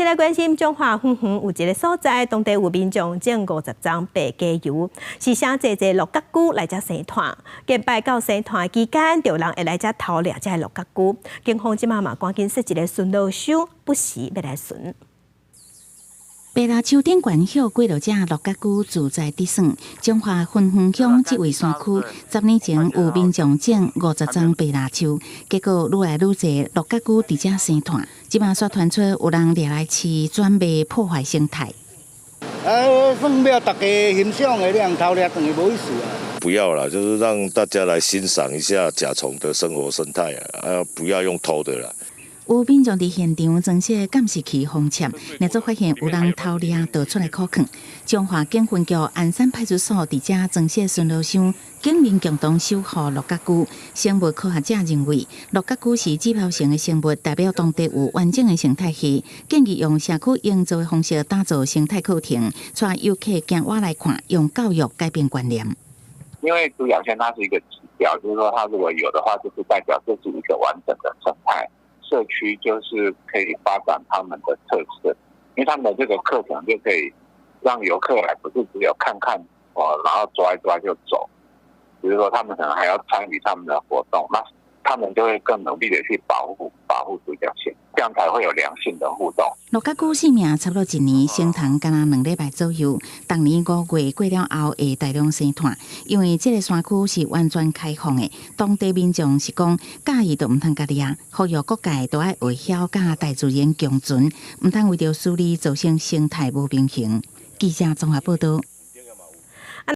來關心彰化遠遠有一个所在，當地有民眾種50欉白加油，是啥濟濟陸角龜來遮生湠。近擺到生湠期間，就有人會來遮偷掠這个陸角龜。警方這馬嘛趕緊設一个巡邏箱，不時欲來巡。白蠟樹頂懸歇過落這陸角龜自在佇耍。彰化芬園鄉這位山區，10年前有民眾種50欉白蠟樹，結果愈來愈濟陸角龜佇遮生湠。這馬煞傳出有人掠來飼轉賣，破壞生態。算欲大家欣賞的，你通偷掠轉去無意思啊。不要啦，就是讓大家來欣賞一下甲蟲的生活生態啊，不要用偷的啦。有民眾佇現場裝設監視器封緝，若做發現有人偷掠，就出來苦勸。彰化警分局安山派出所佇遮裝設巡邏箱，警民共同守護陸角龜。生物科學者認為，陸角龜是指標性的生物，代表當地有完整的生態系。建議用社區營造的方式打造生態課程，帶遊客行倚來看，用教育改變觀念。因為獨角仙它是一個指標，就是說它如果有的話，就是代表這是一個完整的生態。社區就是可以發展他們的特色，因為他們的這個課程就可以讓遊客來，不是只有看看哦，然後抓一抓就走。比如說他們可能還要參與他們的活動，那他們就會更努力的去保護獨角仙，這樣才會有良性的互動。陸角龜性命差不多一年，成蟲干焦2禮拜左右。逐年5月過了後會大量生湠，因為這个山區是完全開放的，當地民眾是講佮意就毋通共掠，呼籲各界都愛會曉佮大自然共存，毋通為著私利造成生態無平衡。記者綜合報道。